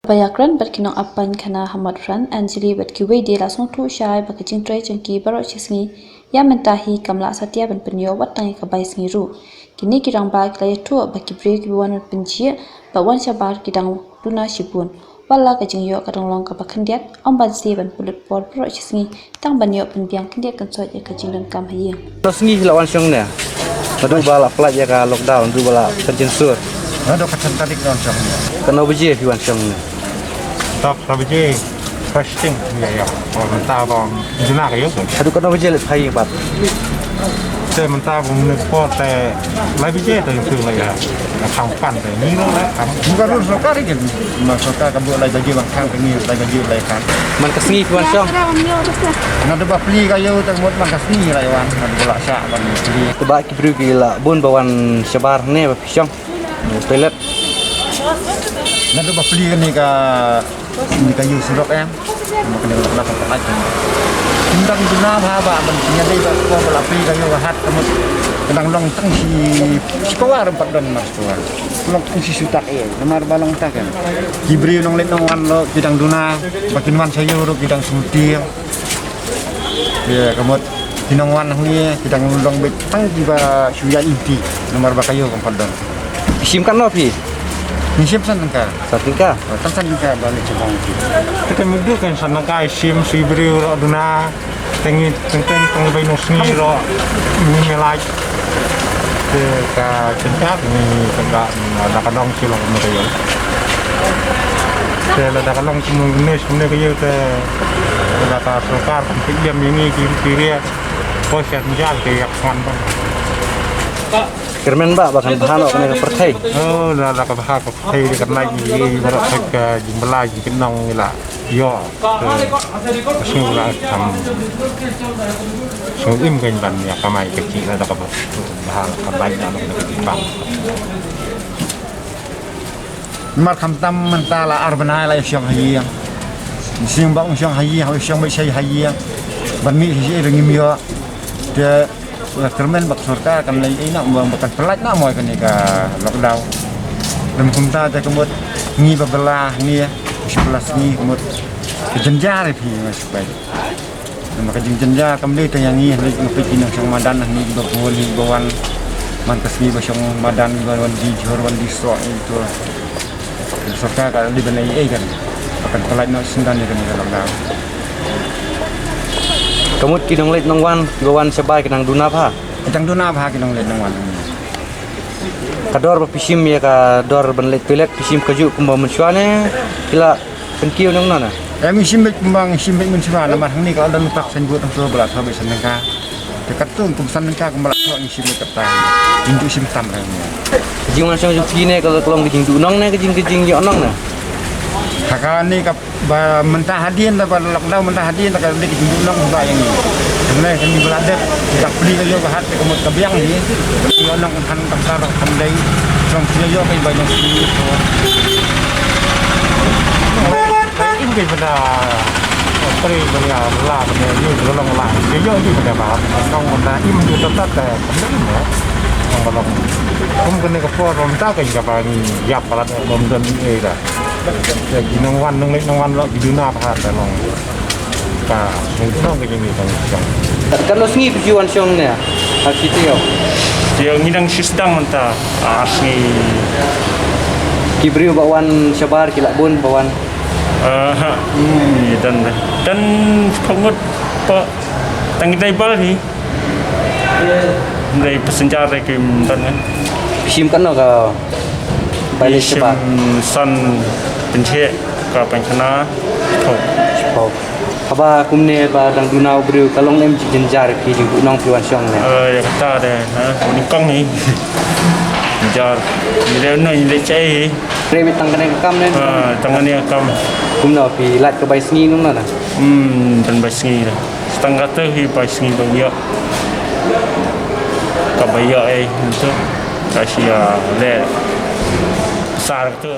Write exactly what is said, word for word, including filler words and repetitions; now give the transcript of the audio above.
Ba ïakren bad ki nong ap pain khana ha Mawryngkneng, Anjali bad kiwei de la sngewthuh shai ba ka jingtrei jong ki baroh shi sngi ïa mynta hi kam lah satia ban pynïoh wat tang ïa ka bai sngi ruh. Kine ki rangbah ki la ïathuh ba ki briew kiba wan pynjhieh bad wan shabar ki dang duna shibun. Wat la ka jingïoh ka dang long kaba khyndiat, ym ban sngewbha ban pynlut por baroh shi sngi tang ban ïoh pynbiang khyndiat khynsoit ïa ka jingdonkam ha ïing. Katno sngi phi la wan shong ne? Naduh ba la pynlait ïa ka lockdown, naduh ba la pynjynsur. Naduh ka khatsan tarik wan shong ne. Katno baje phi wan shong ne? Tap, tap baje. Fasting, ïa, ïa. Oh, mynta ba duna ka ïoh. Haduh katno baje leit phai ïing pat? Te mynta ba ngin por te lai baje te tu lai ïa. Ka khang pan te ni lo lai khang. Bukan ruh sorkar ri kan. Mar sorkar ka buh lai baje ban khang te ni lai baje lai khang. Man ka sngi phi wan shong? Naduh ba plie ka ïoh te mut man ka sngi lai wan. Naduh ba la shah ban plie. Te ba ki briew ki la bun ba wan shabar ne ba phi shong? Toilet. Naduh ba plie kane ka, kane ka ïew surok em. Kane ka la ka pynlait. Ym dang duna bha ba ban ïa dei ba ko ba la plie ka ïew ka hat ka mut. Ka dang long tang shi, shi kawar em pat don mar shi kawar. Long tang shi sutak eh. Namar ba long tak em. Ki briew nongleit nongwan lo ki dang duna ba kin wan sha ïew ruh ki dang sngewtieng. Ïa, ka mut ki nongwan hangne ki dang long beit tang kiba shu ïaid lynti namar ba ka ïew kam pat don. Phi shim katno phi? Ngi shim san tyngka. San tyngka? Oh, tang san tyngka ba leit sha bang phi. Te ka mutdur kan san tyngka shim, shi briew ruh duna. Te ngi teng teng tang bai nong sngi ruh ngi me lait. Te ka jingkhat ni ka da, da ka dong shi long kumne ka ïew. Te lada ka long kumne, kumne, kumne ka ïew te lada ka sorkar kam pynbiang ïa ngi ki, ki ria. Ko sha ngi jal te ïa ka sman ban. Kyrmen ba, ba kan bha noh kane ka pyrthei. Oh, lada ka bha ka pyrthei te kan lait ïa ngi baroh ka jingbylla jingkynnoh ngi la ïoh. Te ka sngew la kam sngew im kein ban ïa kamai ka jingla da ka ba ha ka bai na ka jingpang. Mar khamtam mynta la ar bnai la ïa shong ha ïing. Sing ba ong shong ha ïing, ha shong ba shai ha ïing. Ban mih hi hi ngim ïoh. Te la kyrmen ba ka sorkar kan leit ïa na ba kan pynlait na mo kane ka lockdown. Lem kumta te ka mut ngi ba bylla ngi, shi bylla sngi ka mut ka jynjar ïa phi ngi shu bai. Namar ka jingjynjar kam dei tang ïa ngi, ngi ngi peit ki nongshong madan, ngi ba bun, ngi ba wan. Man ka sngi ba shong madan, ba wan di jhur, wan di soh, ngi to. Sorkar ka dei ban leit ei kan. Ba kan pynlait noh shisyndon ïa kane ka lockdown. Ka mut ki nongleit nongwan, ki ba wan shabar ki dang duna bha. Ki dang duna bha ki nongleit nongwan. Ka dor ba phi shim ïa ka dor ban leit toilet phi shim kajuh kumba mynshuwa ne phi la pynkiew nongno na? Em, ngi shim beit kumba ngi shim beit mynshuwa namar hangne ka la don u tak saiñbud hangto ba la thoh beit san tyngka. Te katto kum san tyngka kumba la thoh ngi shim beit kata. Ngi ju shim tam re. Ka jingwan shong jong phi ne ka long ka jingduh nong ne ka jing, ka jingïoh nong ne? Ha kane ka Ba mynta hadien da ba lockdown mynta hadien da ka dei ka jingduh nong ba ïa ngi. Hynrei ka ngi ba la dep da plie ka ïoh ka hat ka mut ka biang hi. Ïoh nong kan tang ka kan dei. Trong plie ïoh ka ba nong plie ko. Im ke benda. Prie benda la benda ni long la. Ïoh di benda ba. Nong benda im di tetap da. Nong ba long. Kum kene ka por mynta ka ïa ba ngi ïap palat bom don ni da. Ki nongwan, nongleit nongwan lok, ki duna bha ta long. Ka, nong, nong, ka jingïa tang shong. Katno sngi phi ju wan shong ne? Ha shi taïew. Taïew ngi dang shi sdang mynta. Ar sngi. Ki briew ba wan shabar ki la bun ba wan. Ah, ha. Hmm, dan, dan pyngut pa tang dai bal hi. Dei passenger dei kim don kan. Shim katno ka bai leit shabar? Shim san pynjhieh ka pynkhana. Haba kumne ba dang duna u briew ka long em jynjar ki jingduh nong phi wan shong ne. Eh, ïa kata de, ha, uni kong ni. Jynjar. Ni de no ni de chai. Pre bit tang kane ka kam ne. Ah, tang kane ka kam. Kumno phi lait ka bai sngi nong na. Hmm, tang bai sngi da. Tang kata hi bai sngi ba ïa. Ka ba ïa eh, itu. Ka shi ïa le. Sar tu.